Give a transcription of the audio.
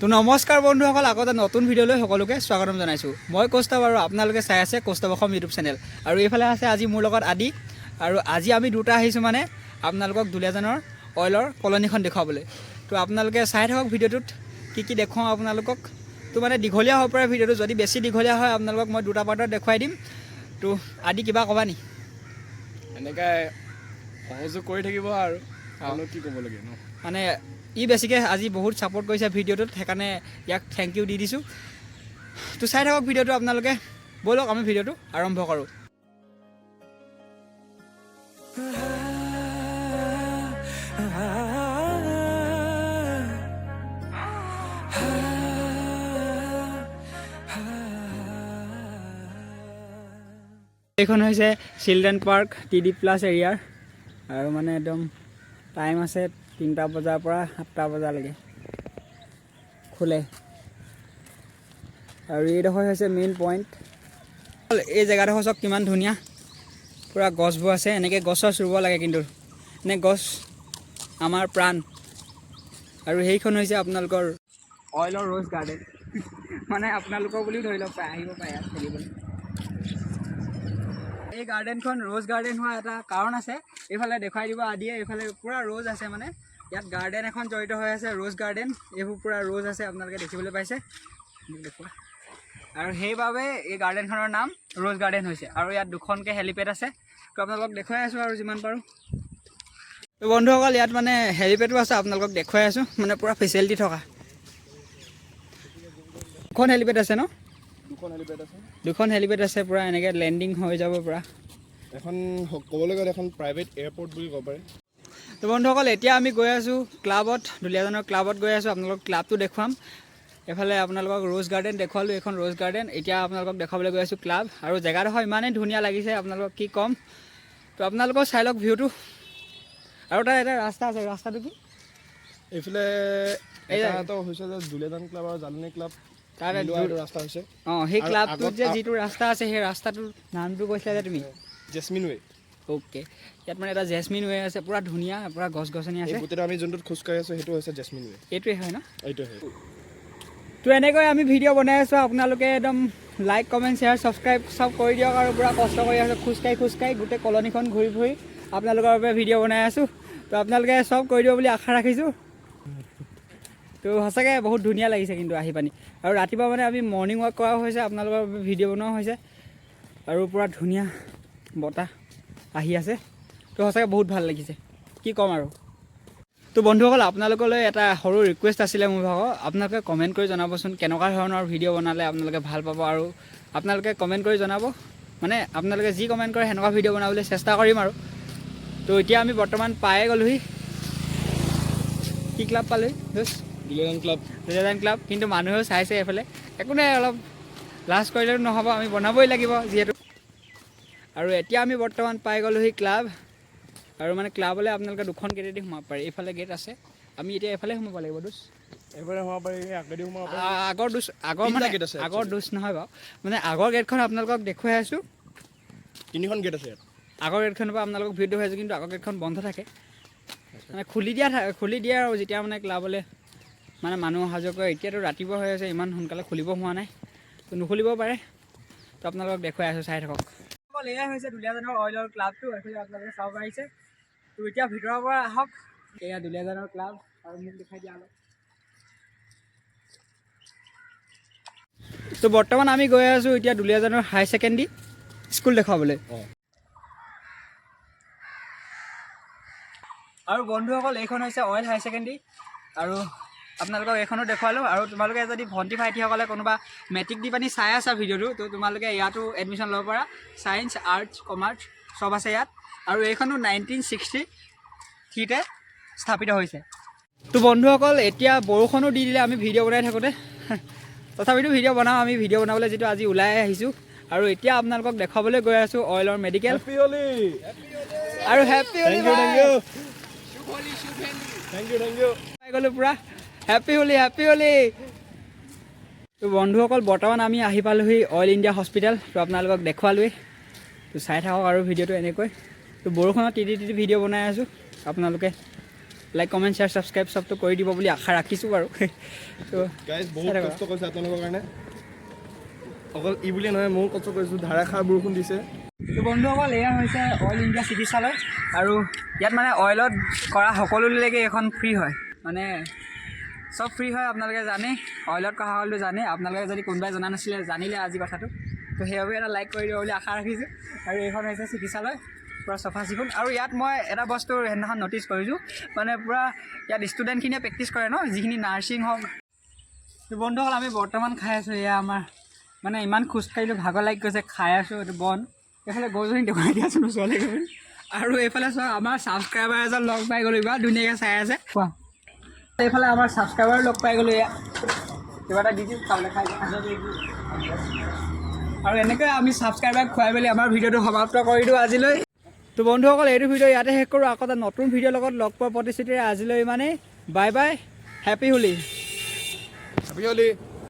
তো নমস্কাৰ বন্ধুসকল, আকৌ এটা নতুন ভিডিঅ'লৈ সকলোকে স্বাগতম জনাইছোঁ। মই কৌস্তভ আৰু আপোনালোকে চাই আছে কৌস্তভ অসম ইউটিউব চেনেল। আৰু এইফালে আছে আজি মোৰ লগত আদি। আৰু আজি আমি দুটা আহিছোঁ মানে আপোনালোকক দুলীয়াজানৰ অইলৰ কলনীখন দেখুৱাবলৈ। তো আপোনালোকে চাই থাকক ভিডিঅ'টোত কি কি দেখুৱাওঁ আপোনালোকক। তো মানে দীঘলীয়া হ'ব পাৰে ভিডিঅ'টো, যদি বেছি দীঘলীয়া হয় আপোনালোকক মই দুটা পাৰ্টত দেখুৱাই দিম। তো আদি, কিবা ক'বা নি? এনেকাই সহযোগ কৰি থাকিব আৰু আৰু কি ক'বলগীয়া ন? মানে ই বেছিকৈ আজি বহুত ছাপোৰ্ট কৰিছে ভিডিঅ'টোত, সেইকাৰণে ইয়াক thank U দি দিছোঁ। তো চাই থাকক ভিডিঅ'টো আপোনালোকে। ব'লক, আমি ভিডিঅ'টো আৰম্ভ কৰোঁ। এইখন হৈছে children park, T D plus এৰিয়াৰ। আৰু মানে একদম টাইম আছে 3টা বজাৰ পৰা 7টা বজালৈকে খোলে। আৰু এইডোখৰ হৈছে মেইন পইণ্ট। এই জেগাডোখৰ চাওক কিমান ধুনীয়া, পূৰা গছবোৰ আছে। এনেকৈ গছ চছ ৰুব লাগে কিন্তু, এনে গছ আমাৰ প্ৰাণ। আৰু সেইখন হৈছে আপোনালোকৰ অইলৰ ৰ'জ গাৰ্ডেন। মানে আপোনালোকৰ বুলিও ধৰি লওক পাৰে, আহিব পাৰে ইয়াত খেলিবলৈ। এই গাৰ্ডেনখন ৰ'জ গাৰ্ডেন হোৱা এটা কাৰণ আছে। এইফালে দেখুৱাই দিব আদিয়ে। এইফালে পূৰা ৰ'জ আছে, মানে ইয়াত গাৰ্ডেন এখন জড়িত হৈ আছে, ৰ'জ গাৰ্ডেন। এইবোৰ পূৰা ৰ'জ আছে, আপোনালোকে দেখিবলৈ পাইছে, মোক দেখুওৱা। আৰু সেইবাবে এই গাৰ্ডেনখনৰ নাম ৰ'জ গাৰ্ডেন হৈছে। আৰু ইয়াত দুখনকৈ হেলিপেড আছে। তো আপোনালোকক দেখুৱাই আছোঁ আৰু যিমান পাৰোঁ। তো বন্ধুসকল, ইয়াত মানে হেলিপেডো আছে, আপোনালোকক দেখুৱাই আছোঁ। মানে পূৰা ফেচিলিটি থকা দুখন হেলিপেড আছে ন? দুখন হেলিপেড আছে। দুখন হেলিপেড আছে, পূৰা এনেকৈ লেণ্ডিং হৈ যাব পূৰা। এখন ক'বলৈ গ'লে এখন প্ৰাইভেট এয়াৰপৰ্ট বুলি ক'ব পাৰে। তো বন্ধুসকল, এতিয়া আমি গৈ আছোঁ ক্লাবত, দুলীয়াজানৰ ক্লাবত গৈ আছোঁ। আপোনালোকক ক্লাবটো দেখুৱাম। এইফালে আপোনালোকক ৰ'জ গাৰ্ডেন দেখুৱালোঁ, এইখন ৰ'জ গাৰ্ডেন। এতিয়া আপোনালোকক দেখুৱাবলৈ গৈ আছোঁ ক্লাব। আৰু জেগাডোখৰ ইমানেই ধুনীয়া লাগিছে আপোনালোকক কি ক'ম। তো আপোনালোকেও চাই লওক ভিউটো। আৰু তাত এটা ৰাস্তা আছে, ৰাস্তাটো কি? এইফালে এটা হৈছে যে দুলীয়াজান ক্লাব আৰু জালনী ক্লাব তাত মিলোৱা এইটো ৰাস্তা হৈছে। অঁ, সেই আৰু ক্লাবটোত যে যিটো ৰাস্তা আছে, সেই ৰাস্তাটোৰ নামটো কৈছিলা যে তুমি? জেচমিন ৱে। অ'কে, ইয়াত মানে এটা জেচমিন ৱে আছে, পূৰা ধুনীয়া, পূৰা গছ গছনি এই আছে। গোটেইটো আমি যোনটোত খোজকাঢ়ি আছোঁ, সেইটো হৈছে জেচমিন ৱে। এইটোৱে হয় ন? এইটো হয়। তো এনেকৈ আমি ভিডিঅ' বনাই আছোঁ। আপোনালোকে একদম লাইক, কমেণ্ট, শ্বেয়াৰ, ছাবস্ক্ৰাইব চব কৰি দিয়ক। আৰু পূৰা কষ্ট কৰি আছোঁ, খোজকাঢ়ি খোজকাঢ়ি গোটেই কলনীখন ঘূৰি ফুৰি আপোনালোকৰ বাবে ভিডিঅ' বনাই আছোঁ। তো আপোনালোকে চব কৰি দিব বুলি আশা ৰাখিছোঁ। তো সঁচাকৈ বহুত ধুনীয়া লাগিছে কিন্তু আহি পানি। আৰু ৰাতিপুৱা মানে আমি মৰ্ণিং ৱাক কৰাও হৈছে, আপোনালোকৰ বাবে ভিডিঅ' বনোৱাও হৈছে। আৰু পূৰা ধুনীয়া বতাহ আহি আছে। তো সঁচাকৈ বহুত ভাল লাগিছে, কি ক'ম আৰু। তো বন্ধুসকল, আপোনালোকলৈ এটা সৰু ৰিকুৱেষ্ট আছিলে মোৰ ভাগৰ। আপোনালোকে কমেণ্ট কৰি জনাবচোন কেনেকুৱা ধৰণৰ ভিডিঅ' বনালে আপোনালোকে ভাল পাব। আৰু আপোনালোকে কমেণ্ট কৰি জনাব, মানে আপোনালোকে যি কমেণ্ট কৰে সেনেকুৱা ভিডিঅ' বনাবলৈ চেষ্টা কৰিম। আৰু তো এতিয়া আমি বৰ্তমান পায়ে গ'লোহি। কি ক্লাব পালোহি দোষ? দুলীয়াজান ক্লাব। দুলীয়াজান ক্লাব। কিন্তু মানুহেও চাইছে এইফালে। একো নাই, অলপ লাজ কৰিলেও নহ'ব, আমি বনাবই লাগিব যিহেতু। আৰু এতিয়া আমি বৰ্তমান পাই গ'লোহি ক্লাব। আৰু মানে ক্লাবলৈ আপোনালোকে দুখন গেটেদি সোমাব পাৰে। এইফালে গেট আছে, আমি এতিয়া এইফালে সোমাব লাগিব দোষ। এইফালে সোমাব পাৰি, এই আগেদি সোমাব পাৰি। আগৰ দোষ, আগৰ তিনিটা মানে গেট আছে আগৰ actually। দোষ নহয় বাৰু, মানে আগৰ গেটখন আপোনালোকক দেখুৱাই আছোঁ। তিনিখন গেট আছে ইয়াত। আগৰ গেটখনৰ পৰা আপোনালোকক ভিডিঅ' দেখুৱাই আছোঁ, কিন্তু আগৰ গেটখন বন্ধ থাকে। মানে খুলি দিয়ে আৰু যেতিয়া মানে ক্লাবলৈ মানে মানুহ অহা যোৱা কৰে। এতিয়াতো ৰাতিপুৱা হৈ আছে, ইমান সোনকালে খুলিব হোৱা নাই, তো নুখুলিব পাৰে। তো আপোনালোকক দেখুৱাই আছোঁ, চাই থাকক। অকল এয়াই হৈছে দুলীয়াজানৰ অইলৰ ক্লাবটো। এইফালে আপোনালোকে চাব পাৰিছে। তো এতিয়া ভিতৰৰ পৰা আহক। এয়া দুলীয়াজানৰ ক্লাব। আৰু মোক দেখাই দিয়া অলপ। তো বৰ্তমান আমি গৈ আছোঁ এতিয়া দুলীয়াজানৰ হায়াৰ ছেকেণ্ডেৰী স্কুল দেখুৱাবলৈ। আৰু বন্ধুসকল, এইখন হৈছে অইল হায়াৰ ছেকেণ্ডেৰী। আৰু আপোনালোকক এইখনো দেখুৱালোঁ। আৰু তোমালোকে যদি ভণ্টি ভাইটিসকলে কোনোবা মেট্ৰিক দি পানি চাই আছা ভিডিঅ'টো, তো তোমালোকে ইয়াতো এডমিশ্যন ল'ব পাৰা। ছায়েন্স, আৰ্টছ, কমাৰ্চ চব আছে ইয়াত। আৰু এইখনো 1963তে স্থাপিত হৈছে। তো বন্ধুসকল, এতিয়া বৰষুণো দি দিলে আমি ভিডিঅ' বনাই থাকোঁতে। তথাপিতো ভিডিঅ' বনাওঁ আমি, ভিডিঅ' বনাবলৈ যিটো আজি ওলাই আহিছোঁ। আৰু এতিয়া আপোনালোকক দেখুৱাবলৈ গৈ আছোঁ অইলৰ মেডিকেল। হেপী হোলী! আৰু happy Holi! Thank you, thank you, thank you, thank you. পাই গ'লোঁ পূৰা। Happy Holi, happy Holi! তো বন্ধুসকল, বৰ্তমান আমি আহি পালোহি অইল ইণ্ডিয়া হস্পিটেল। তো আপোনালোকক দেখুৱালোৱেই। তো চাই থাকক আৰু ভিডিঅ'টো এনেকৈ। তো বৰষুণত তিতি তিতি ভিডিঅ' বনাই আছোঁ, আপোনালোকে লাইক, কমেণ্ট, শ্বেয়াৰ, ছাবস্ক্ৰাইব চবটো কৰি দিব বুলি আশা ৰাখিছোঁ বাৰু। তো গাইজ, বহুত চাই থাকক। কষ্ট কৰিছে আপোনালোকৰ কাৰণে। অকল ই বুলিয়ে নহয়, ময়ো কষ্ট কৰিছোঁ। ধাৰাসাৰ বৰষুণ দিছে। তো বন্ধুসকল, এয়া হৈছে অইল ইণ্ডিয়া চিকিৎসালয় আৰু ইয়াত মানে অইলত কৰা সকলোলৈকে এইখন ফ্ৰী হয়, মানে চব ফ্ৰী হয়। আপোনালোকে জানে, অইলত কৰা সকলো জানে। আপোনালোকে যদি কোনোবাই জনা নাছিলে, জানিলে আজি কথাটো, তো সেইবাবে এটা লাইক কৰি দিব বুলি আশা ৰাখিছোঁ। আৰু এইখন হৈছে চিকিৎসালয়, পূৰা চফা চিকুণ। আৰু ইয়াত মই এটা বস্তু সেইদিনাখন ন'টিছ কৰিছোঁ, মানে পূৰা ইয়াত ষ্টুডেণ্টখিনিয়ে প্ৰেক্টিছ কৰে ন, যিখিনি নাৰ্ছিং হওক। তো বন্ধুসকল, আমি বৰ্তমান খাই আছোঁ এয়া। আমাৰ মানে ইমান খোজকাঢ়িলোঁ, ভাগৰ লাগি গৈছে, খাই আছোঁ এইটো বন। এইফালে গৰুজনী দেখুৱাই দিয়াচোন ওচৰলৈ গৈ। আৰু এইফালে চোৱা, আমাৰ ছাবস্ক্ৰাইবাৰ এজন লগ পাই গ'লোঁ, ইমান ধুনীয়াকৈ চাই আছে। কোৱা, এইফালে আমাৰ ছাবস্ক্ৰাইবাৰ লগ পাই গ'লোঁ। এয়া কিবা এটা দি দিওঁ খাবলৈ, খাই। আৰু এনেকৈ আমি ছাবস্ক্ৰাইবাৰ খুৱাই মেলি আমাৰ ভিডিঅ'টো সমাপ্ত কৰি দিওঁ আজিলৈ। তো বন্ধুসকল, এইটো ভিডিঅ' ইয়াতে শেষ কৰোঁ। আকৌ এটা নতুন ভিডিঅ'ৰ লগত লগ পোৱাৰ প্ৰতিশ্ৰুতিৰে আজিলৈ ইমানেই। Bye bye, happy Holi. Happy Holi.